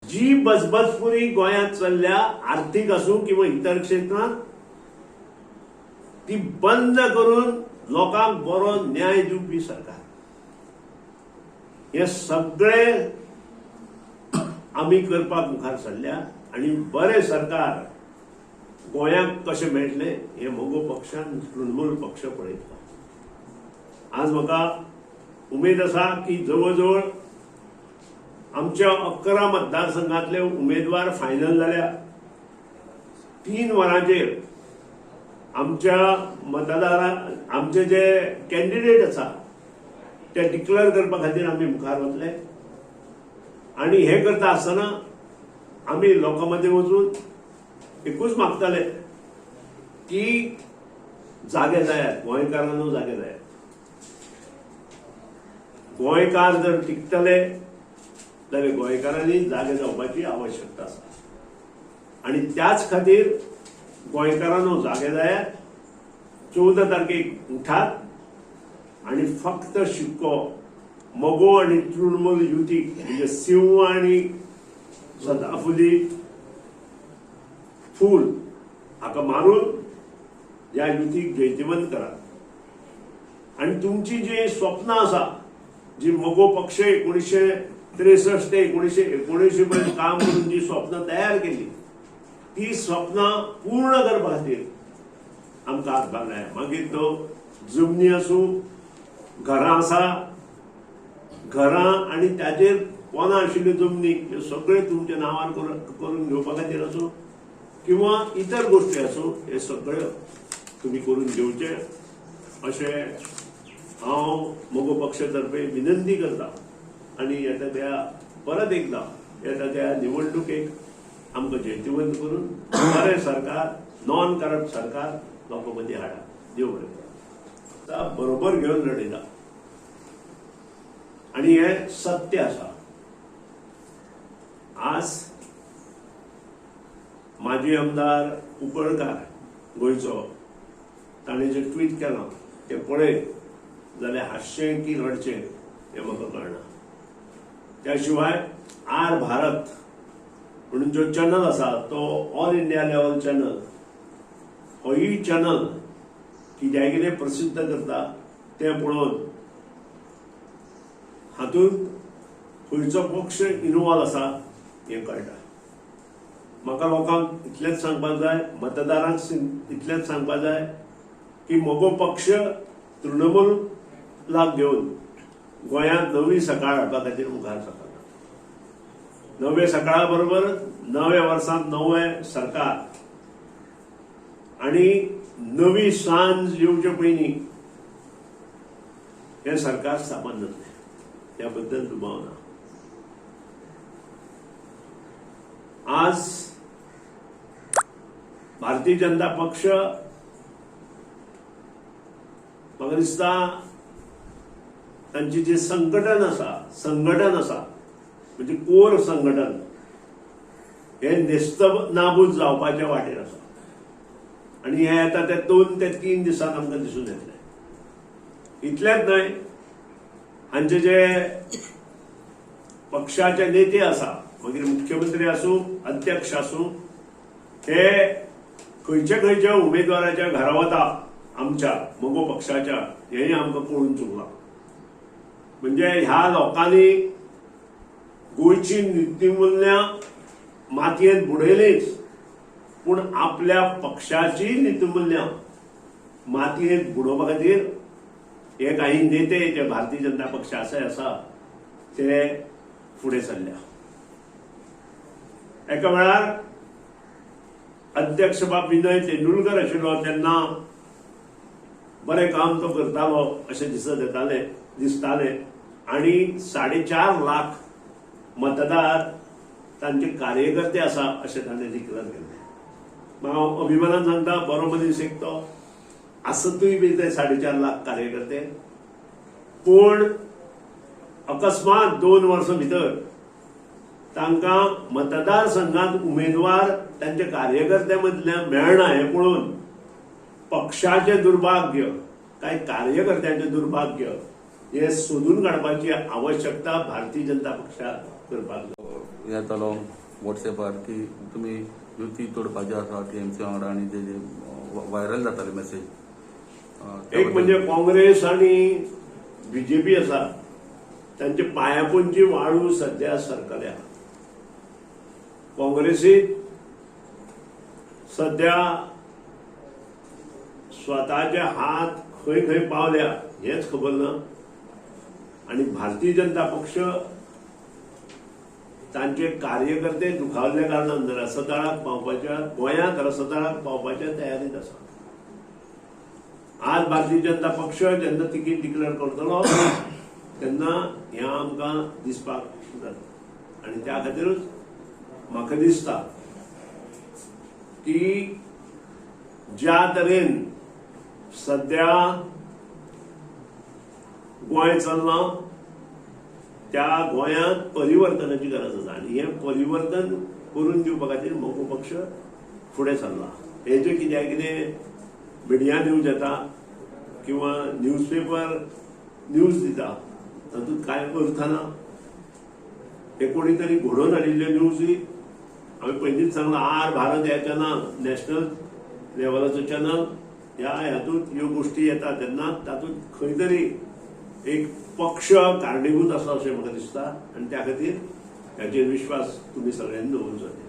जी बजबजपुरी गोंयांत चल्ल्या, आर्थीक आसूं किंवा इतर क्षेत्रांत, ती बंद करून लोकांक बरो न्याय दिवपी सरकार. हे सगळे आमी करपाक मुखार सरल्या आनी बरें सरकार गोंयाक कशें मेळटलें हें मगो पक्षान, तृणमूल पक्ष पळयतलो. आज म्हाका उमेद आसा की जवळ जवळ आमच्या 11 मतदारसंघातले उमेदवार फायनल जाल्या. 3 वरांचेर आमच्या मतदारा आमचे जे कॅन्डिडेट आसा ते डिक्लेअर करपा खातीर आमी मुखार वतले आनी हे करता आसतना आमी लोकां मदीं वचून एकूच मागतले की जागे जायात गोंयकारांनो, जागे जायात. गोंयकार जर टिकतले जाल्यार गोंयकारांनी जागे जावपाची आवश्यकता आसा आनी त्याच खातीर गोंयकारांनो जागे जायात. 14 तारखेक उठात आनी फक्त शिक्को मगो आनी तृणमूल युती, म्हणजे सिंह आनी सदाफुली फूल हाका मारून ह्या युतीक जैतिवंत करात. आनी तुमची जी स्वप्नां आसा, जी मगो पक्ष 1963 ते 1979 पर्यंत काम करून जी स्वप्नां तयार केली, ती स्वप्नां पूर्ण करपा खातीर आमकां हातभार जाय. मागीर तो जमनी आसूं, घरां आसा, घरां आनी ताचेर पोना आशिल्ल्यो जमनी, ह्यो सगळ्यो तुमच्या नांवार करून घेवपा खातीर आसूं किंवा इतर गोश्टी आसूं, हे सगळ्यो तुमी करून घेवचे अशें हांव मगो पक्ष तर्फे विनंती करता. आनी येता त्या परत एकदा येता त्या निवडणुकेक आमकां जैतिवंत करून बरें सरकार, नॉन करप्ट सरकार लोकां मदीं हाडा. देव बरें करूं. बरोबर घेवन लढयता आनी हें सत्य आसा. आज माजी आमदार कुंकळकार गोंयचो, ताणें जें ट्वीट केलां तें पळयत जाल्यार हांसचें की रडचें हें म्हाका कळना. त्या शिवाय आर भारत म्हणून जो चॅनल आसा, तो ऑल इंडिया लेवल चॅनल, होय चॅनल कित्याक कितें प्रसिद्ध करता तें पळोवन हातूंत खंयचो पक्ष इनवॉल्व आसा हें कळटा. म्हाका लोकांक इतलेंच सांगपाक जाय, मतदारांक इतलेंच सांगपाक जाय की मगो पक्ष तृणमूलाक घेवन गोंयांत नवी सकाळ हाडपा खातीर मुखार सरता. नवे सकाळा बरोबर नव्या वर्सांत नवें सरकार आनी नवी सांज येवचे पयलीं हें सरकार स्थापन जातलें, त्या बद्दल दुबाव ना. आज भारतीय जनता पक्ष, म्हाका दिसता, तांची जे संघटन आसा, संघटन आसा म्हणजे कोर संघटन, हे नेस्त नाबूद जावपाच्या वाटेर आसा आनी हे येता ते 2 ते 3 दिसांत आमकां दिसून येतले. इतलेंच न्हय, हांचे जे पक्षाचे नेते आसा, मागीर मुख्यमंत्री आसूं, अध्यक्ष आसूं, हे खंयच्या खंयच्या उमेदवाराच्या घरा वता आमच्या मगो पक्षाच्या, हेंय आमकां कळून चुकलां. म्हणजे ह्या लोकांनी गोंयची नीतिमुल्यां मातयेंत बुडयलीच, पूण आपल्या पक्षाची नीतिमुल्यां मातयेंत बुडोवपा खातीर हे काही नेते जे भारतीय जनता पक्ष आसा आसा ते फुडें सरल्या. एका वेळार अध्यक्ष बाब विनय तेंडुलकर आशिल्लो तेन्ना बरें काम तो करतालो अशें दिसत येतालें, दिसतालें आनी 4.5 लाख मतदार तांचे कार्यकर्ते आसा अशें ताणें डिक्लेर केल्लें. हांव अभिमानान सांगता, बरो मनीस एक तो आसतूय बी ते 4.5 लाख कार्यकर्ते, पूण अकस्मात 2 वर्सां भितर तांकां मतदारसंघात उमेदवार तांच्या कार्यकर्त्या मदल्या मेळना हें पळोवन पक्षाचें दुर्भाग्य काय कार्यकर्त्यांचें दुर्भाग्य हें सोदून काडपाची आवश्यकता भारतीय जनता पक्षाक करपाक जाय. येतालो वॉट्सॅपार की तुमी युती तोडपाची आसा टीएमसी वांगडा आनी जे जे व्हायरल जाताले मेसेज. एक म्हणजे काँग्रेस आणि बीजेपी आसा, तांच्या पांयापोंची वाळू सध्या सरकल्या. काँग्रेसीत सध्या स्वताचे हात खंय खंय पावल्या हेच खबर ना आनी भारतीय जनता पक्ष तांचे कार्यकर्ते दुखावल्ल्या कारणान रसतळाक पावपाच्या, गोंयांत रसतळाक पावपाच्या तयारीत आसा. आज भारतीय जनता पक्ष जेन्ना तिकीट डिक्लेअर करतलो तेन्ना हें आमकां दिसपाक जाता आनी त्या खातीरूच म्हाका दिसता की ज्या तरेन सध्या गोंय चल्लां त्या गोंयांत परिवर्तनाची गरज आसा आनी हें परिवर्तन करून दिवपा खातीर मगो पक्ष फुडें सरला. हें जें कित्याक कितें मिडिया न्यूज येता किंवा न्यूजपेपर न्यूज दिता तातूंत कांय अर्थ ना. हे कोणी तरी घडोवन हाडिल्ले न्यूजूय हांवें पयलींच सांगलां, आर भारत ह्या चॅनल, नॅशनल लेवलाचो चॅनल, ह्या हातूंत ह्यो गोश्टी येता तेन्ना तातूंत खंय तरी एक पक्ष कारणीभूत आसा अशें म्हाका दिसता आनी त्या खातीर हाचेर विश्वास तुमी सगळ्यांनी दवरूंक जाय.